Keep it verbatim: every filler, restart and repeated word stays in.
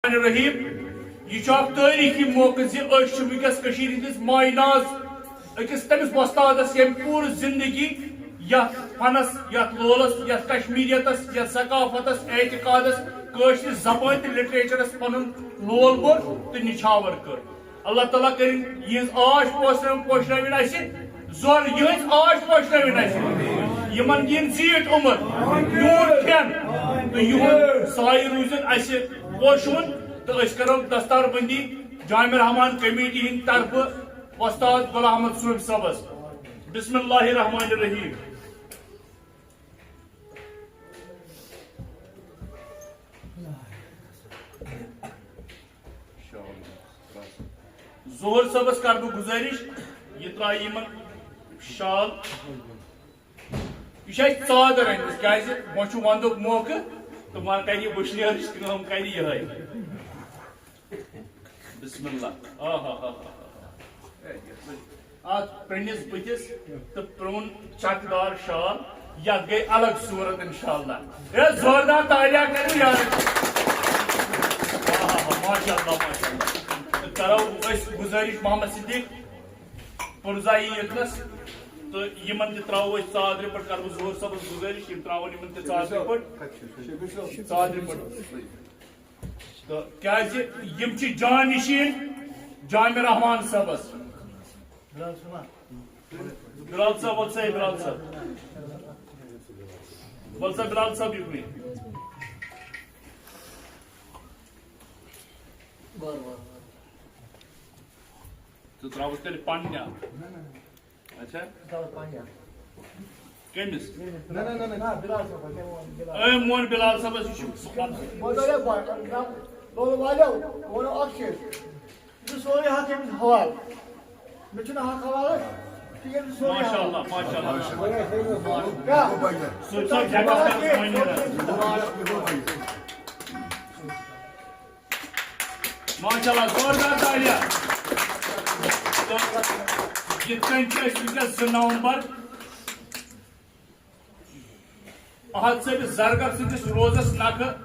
الرحمن الرحیم۔ یہِ چھُ اکھ تٲریٖخی موقعہٕ زِ أسۍ چھِ وٕنکیٚس کٔشیٖرِ ہٕنٛدِس مایہِ ناز أکِس تٔمِس وۄستادَس، ییٚمۍ پوٗرٕ زِندگی یَتھ فنَس، یَتھ لولَس، یَتھ کشمیٖریتَس، یَتھ ثقافتَس، اعتقادَس، کٲشرِ زبٲنۍ تہٕ لٹریچرَس پَنُن لول بوٚر تہٕ نِچھاوَر کٔر۔ اللہ تعالیٰ کٔرِن یِہٕنٛز آش پوشنٲوِن، پوشنٲوِن اَسہِ زۄر، یِہٕنٛز آش پوشنٲوِن اَسہِ۔ یِمَن دِیِن زیٖٹھ عُمر، میوٗٹھ کھٮ۪ن تہٕ یِہُنٛد سایہِ روٗزِن اَسہِ پوشوُن۔ تہٕ أسۍ کَرو دستار بندی جامع رحمان کمیٹی ہٕنٛدِ طرفہٕ وۄستاد غلام احمد صوبۍ صٲبَس۔ بسم اللہ الرحمن الرحیم۔ ظہور صٲبَس کَرٕ بہٕ گُزٲرِش، یہِ ترٛایہِ یِمَن شال۔ یہِ چھِ اَسہِ ژادر أنمٕژ، کیٛازِ وۄنۍ چھُ وَندُک موقعہٕ تہٕ وۄنۍ کَرِ یہِ وٕشنیرٕچ کٲم، کَرِ یِہوٚے۔ بسم اللہ۔ آ ہا ہا ہا ہا۔ اَتھ پرٛنِس بٕتھِس تہٕ پرٛون چکدار شال، یَتھ گٔے الگ صوٗرت انشاءاللہ۔ ہے، زوردار تالیاں کٔرِو یارٕ۔ آ ہا ہا، ماشاءاللہ، ماشاءاللہ۔ تہٕ کَرو أسۍ گُزٲرِش محمد صدیق پُرزایی ییٚتنَس، تہٕ یِمَن تہِ ترٛاوو أسۍ ژادرِ پٮ۪ٹھ، کَرٕ بہٕ ظہوٗر صٲبَس گُزٲرِش، یِم ترٛاوَن یِمَن تہِ ژادرِ پٮ۪ٹھ، ژادرِ پٮ۪ٹھ۔ تہٕ کیٛازِ یِم چھِ جانشیٖن جامع رحمان صٲبَس۔ بِلال صٲب، وَل سا، ہے بِلال صٲب۔ وَل سا، بِلال صٲب، یُکنُے۔ ژٕ ترٛاوُس تیٚلہِ پننہِ اَتھٕ۔ اچھا۔ کٔمِس؟ نہ، نہ، نہ، نہ۔ نہ، بِلال صٲبَس، مےٚ ووٚن بِلال۔ أمۍ ووٚن بِلال صٲبَس، یہِ چھُ۔ بہٕ دَپے گۄڈٕ، لولہٕ والیو ووٚن اَکھ چیٖز، یہِ چھُ سورُے حق أمِس حوالہٕ۔ مےٚ چھُنہٕ حق حوالہٕ کِہیٖنۍ، یہِ چھُ سورُے ماشاء اللہ، حوالہٕ۔ ماشاء اللہ۔ کیٛاہ؟ سُہ چھُ جگہس پٮ۪ٹھ وۄنۍ نیران۔ ماشاء اللہ، زوردار تالیاں۔ تہٕ یِتھ کٔنۍ چھِ أسۍ وٕنکیٚس زٕ نومبر احد صٲبِس زرگر سٕنٛدِس روزس نکھٕ